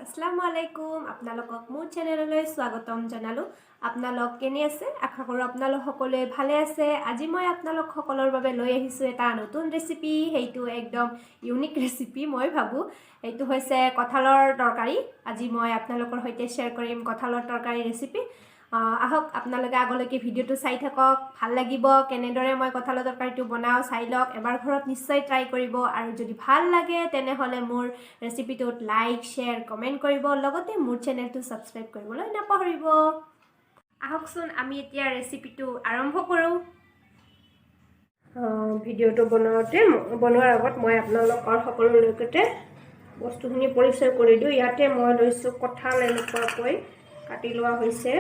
আসসালামু আলাইকুম। আপোনালোকক মোৰ চেনেললৈ স্বাগতম জনালোঁ। আপোনালোক কেনে আছে? আশা কৰোঁ আপোনালোক সকলোৱে ভালে আছে। আজি মই আপোনালোক সকলৰ বাবে লৈ আহিছোঁ এটা নতুন ৰেচিপি। সেইটো একদম ইউনিক ৰেচিপি মই ভাবোঁ। সেইটো হৈছে কঁঠালৰ তৰকাৰী। আজি মই আপোনালোকৰ সৈতে শ্বেয়াৰ কৰিম কঁঠালৰ তৰকাৰী ৰেচিপি। আহক, আপোনালোকে আগলৈকে ভিডিঅ'টো চাই থাকক, ভাল লাগিব। কেনেদৰে মই কঁঠালৰ তৰকাৰীটো বনাওঁ চাই লওক। এবাৰ ঘৰত নিশ্চয় ট্ৰাই কৰিব আৰু যদি ভাল লাগে, তেনেহ'লে মোৰ ৰেচিপিটোত লাইক, শ্বেয়াৰ, কমেণ্ট কৰিব। লগতে মোৰ চেনেলটো ছাবস্ক্ৰাইব কৰিবলৈ নাপাহৰিব। আহকচোন, আমি এতিয়া ৰেচিপিটো আৰম্ভ কৰোঁ। ভিডিঅ'টো বনোৱাৰ আগত মই আপোনালোকৰ সকলোৰ লগতে বস্তুখিনি পৰিচয় কৰি দিওঁ। ইয়াতে মই লৈছোঁ কঁঠাল, এনেকুৱাকৈ কাটি লোৱা হৈছে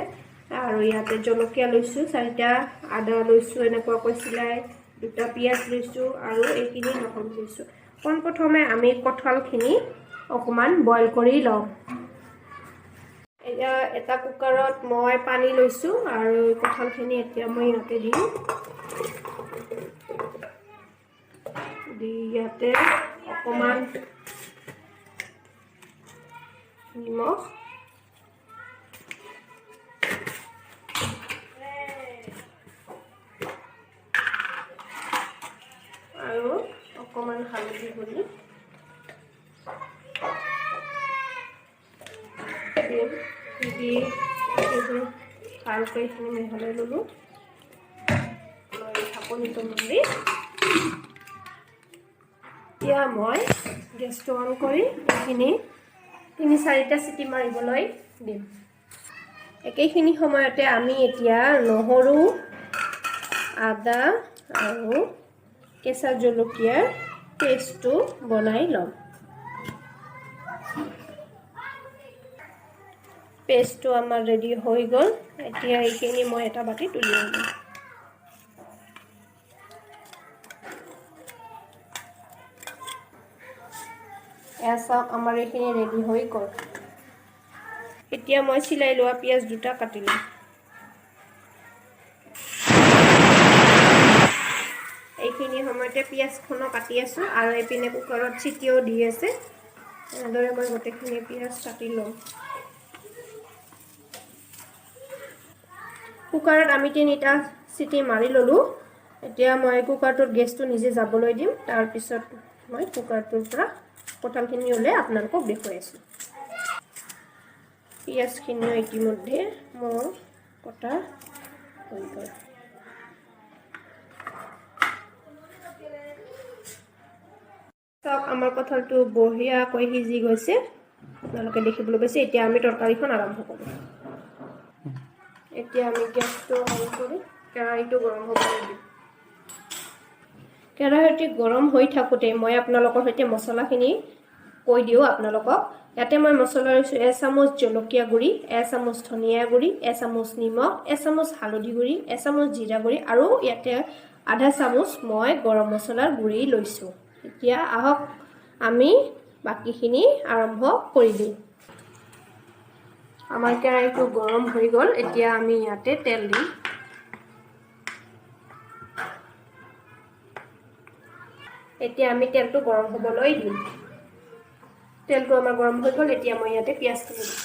আৰু ইয়াতে জলকীয়া লৈছোঁ চাৰিটা, আদা লৈছোঁ এনেকুৱাকৈ চিলাই, দুটা পিঁয়াজ লৈছোঁ আৰু এইখিনি নহৰু লৈছোঁ। পোনপ্ৰথমে আমি কঁঠালখিনি অকণমান বইল কৰি লওঁ। এতিয়া এটা কুকাৰত মই পানী লৈছোঁ আৰু কঁঠালখিনি এতিয়া মই ইয়াতে দিম। দি ইয়াতে অকণমান নিমখ আৰু অকণমান হালধি গুড়ি দিম। দি এইবোৰ ভালকৈ এইখিনি মিহলাই ল'লোঁ। লৈ ঢাকনিটো মাৰি এতিয়া মই গেছটো অন কৰি এইখিনি তিনি চাৰিটা চিটি মাৰিবলৈ দিম। একেখিনি সময়তে আমি এতিয়া নহৰু, আদা আৰু কেঁচা জলকীয়াৰ পেষ্টটো বনাই ল'ম। পেষ্টটো আমাৰ ৰেডি হৈ গ'ল। এতিয়া এইখিনি মই এটা বাতিত উলিয়াই ল'ম। এয়া চাওক, আমাৰ এইখিনি ৰেডি হৈ গ'ল। এতিয়া মই চিলাই লোৱা পিঁয়াজ দুটা কাটি ল'ম। এইখিনি সময়তে পিঁয়াজখনো কাটি আছোঁ আৰু এইপিনে কুকাৰত চিটিও দি আছে। এনেদৰে মই গোটেইখিনি পিঁয়াজ কাটি ল'ম। কুকাৰত আমি তিনিটা চিটি মাৰি ল'লোঁ। এতিয়া মই কুকাৰটোত গেছটো নিজে যাবলৈ দিম। তাৰপিছত মই কুকাৰটোৰ পৰা কঁঠালখিনি উলিয়াই আপোনালোকক দেখুৱাই আছোঁ। পিঁয়াজখিনিও ইতিমধ্যে মোৰ কটা হৈ গ'ল। চাওক, আমাৰ কঁঠালটো বঢ়িয়াকৈ সিজি গৈছে, আপোনালোকে দেখিবলৈ পাইছে। এতিয়া আমি তৰকাৰীখন আৰম্ভ কৰোঁ। এতিয়া আমি গেছটো অন কৰি কেৰাহীটো গৰম হ'বলৈ দিম। কেৰাহীটো গৰম হৈ থাকোঁতে মই আপোনালোকৰ সৈতে মছলাখিনি কৈ দিওঁ আপোনালোকক। ইয়াতে মই মছলা লৈছোঁ এচামুচ জলকীয়া গুড়ি, এচামুচ ধনিয়া গুড়ি, এচামুচ নিমখ, এচামুচ হালধি গুড়ি, এচামুচ জিৰা গুড়ি আৰু ইয়াতে আধা চামুচ মই গৰম মছলাৰ গুড়ি লৈছোঁ। এতিয়া আহক, আমি বাকীখিনি আৰম্ভ কৰি দিওঁ। আমাৰ কেৰাহীটো গৰম হৈ গ'ল। এতিয়া আমি ইয়াতে তেল দিম। এতিয়া আমি তেলটো গৰম হ'বলৈ দিম। তেলটো আমাৰ গৰম হৈ গ'ল। এতিয়া মই ইয়াতে পিঁয়াজখিনি দিম।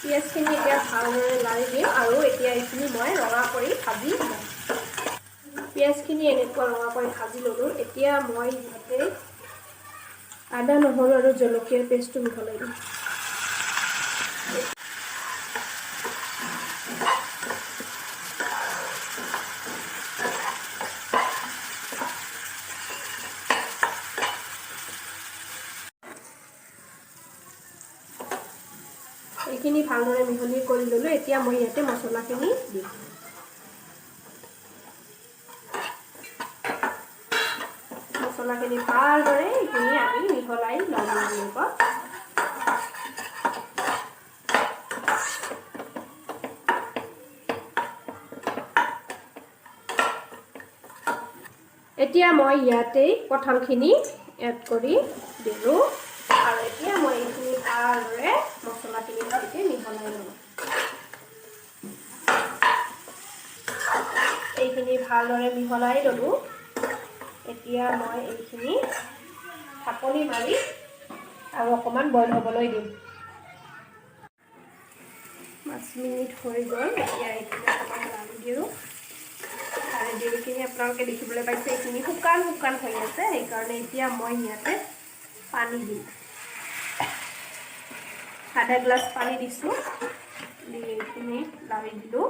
পিঁয়াজখিনি এতিয়া ভালদৰে লাৰি দিম আৰু এতিয়া এইখিনি মই ৰঙা কৰি ভাজি ল'ম। পিঁয়াজখিনি এনেকুৱা ৰঙা কৰি ভাজি ল'লোঁ। এতিয়া মই ইয়াতে আদা, নহৰু আৰু জলকীয়াৰ পেষ্টটো মিহলাই দিম। এইখিনি ভালদৰে মিহলি কৰি ল'লোঁ। এতিয়া মই ইয়াতে মছলাখিনি দিম। মছলাখিনি ভালদৰে এইখিনি আমি মিহলাই ল'ম লগত। এতিয়া মই ইয়াতেই কঁঠালখিনি এড কৰি দিলোঁ আৰু এতিয়া মই এইখিনি ভালদৰে মছলাখিনিৰ সৈতে মিহলাই ল'ম। এইখিনি ভালদৰে মিহলাই ল'লোঁ। এতিয়া মই এইখিনি ঢাকনি মাৰি আৰু অকণমান বইল হ'বলৈ দিম। 5 মিনিট হৈ গ'ল। এতিয়া এইখিনি অকণমান লাৰি দিওঁ। লাৰি দি এইখিনি আপোনালোকে দেখিবলৈ পাইছে, এইখিনি শুকান শুকান হৈ আছে। সেইকাৰণে এতিয়া মই ইয়াতে পানী দিম। আধা গ্লাছ পানী দিছোঁ। দি এইখিনি লাৰি দিলোঁ।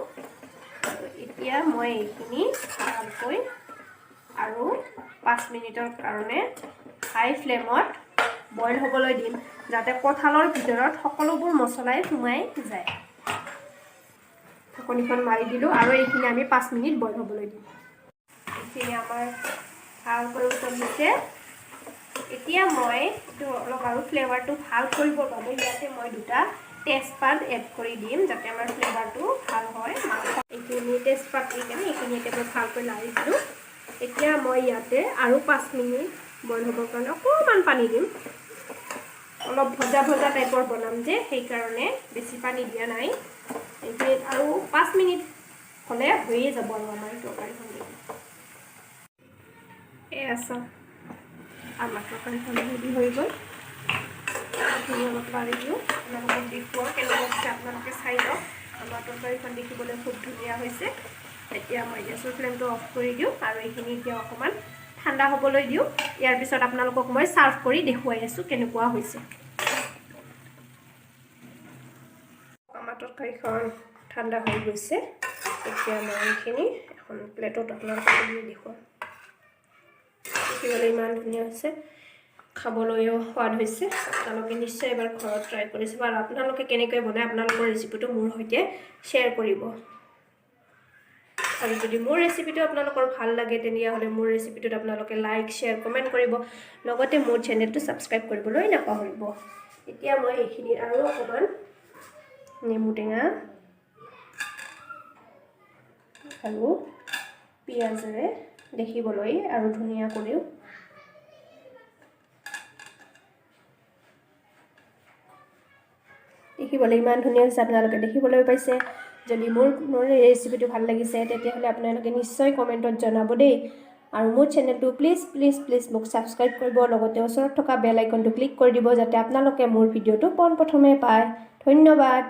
এতিয়া মই এইখিনি ভালকৈ আৰু 5 মিনিটৰ কাৰণে হাই ফ্লেমত বইল হ'বলৈ দিম, যাতে কঁঠালৰ ভিতৰত সকলোবোৰ মছলাই সোমাই যায়। ঢাকনিখন মাৰি দিলোঁ আৰু এইখিনি আমি 5 মিনিট বইল হ'বলৈ দিম। এইখিনি আমাৰ ভালকৈ উতলিছে। এতিয়া মই এইটো অলপ আৰু ফ্লেভাৰটো ভাল কৰিবৰ বাবে ইয়াতে মই দুটা তেজপাত এড কৰি দিম, যাতে আমাৰ ফ্লেভাৰটো ভাল হয়। মাংস এইখিনি তেজপাত দি কেনে এইখিনি এতিয়া মই ভালকৈ লাৰি দিলোঁ। এতিয়া মই ইয়াতে আৰু 5 মিনিট বইল হ'বৰ কাৰণে অকণমান পানী দিম। অলপ ভজা ভজা টাইপৰ বনাম যে, সেইকাৰণে বেছি পানী দিয়া নাই। এইখিনিত আৰু 5 মিনিট হ'লে হৈয়ে যাব আৰু আমাৰ তৰকাৰীখন ৰেডি। এয়া চাওক, আমাৰ তৰকাৰীখন ৰেডি হৈ গ'ল। এইখিনি অলপ লাৰি দিওঁ। আপোনালোকক দেখুৱাওঁ কেনেকুৱা হৈছে, আপোনালোকে চাই লওক। আমাৰ তৰকাৰীখন দেখিবলৈ খুব ধুনীয়া হৈছে। এতিয়া মই গেছৰ ফ্লেমটো অফ কৰি দিওঁ আৰু এইখিনি এতিয়া অকণমান ঠাণ্ডা হ'বলৈ দিওঁ। ইয়াৰ পিছত আপোনালোকক মই ছাৰ্ভ কৰি দেখুৱাই আছোঁ কেনেকুৱা হৈছে। আমাৰ তৰকাৰীখন ঠাণ্ডা হৈ গৈছে। এতিয়া মই এইখিনি এখন প্লেটত আপোনালোকক তুলি দেখুৱাম। দেখিবলৈ ইমান ধুনীয়া হৈছে, খাবলৈও সোৱাদ হৈছে। আপোনালোকে নিশ্চয় এবাৰ ঘৰত ট্ৰাই কৰি চাব আৰু আপোনালোকে কেনেকৈ বনায়, আপোনালোকৰ ৰেচিপিটো মোৰ সৈতে শ্বেয়াৰ কৰিব। আৰু যদি মোৰ ৰেচিপিটো আপোনালোকৰ ভাল লাগে, তেতিয়াহ'লে মোৰ ৰেচিপিটোত আপোনালোকে লাইক, শ্বেয়াৰ, কমেণ্ট কৰিব। লগতে মোৰ চেনেলটো ছাবস্ক্ৰাইব কৰিবলৈ নাপাহৰিব। এতিয়া মই এইখিনিত আৰু অকণমান নেমু টেঙা আৰু পিঁয়াজেৰে দেখিবলৈ আৰু ধুনীয়া কৰিও। দেখিবলৈ ইমান ধুনীয়া হৈছে, আপোনালোকে দেখিবলৈ পাইছে। যদি মোৰ মোৰ এই ৰেচিপিটো ভাল লাগিছে, তেতিয়াহ'লে আপোনালোকে নিশ্চয় কমেণ্টত জনাব দেই। আৰু মোৰ চেনেলটো প্লিজ, প্লিজ, প্লিজ মোক ছাবস্ক্ৰাইব কৰিব। লগতে ওচৰত থকা বেল আইকনটো ক্লিক কৰি দিব, যাতে আপোনালোকে মোৰ ভিডিঅ'টো পোনপ্ৰথমে পায়। ধন্যবাদ।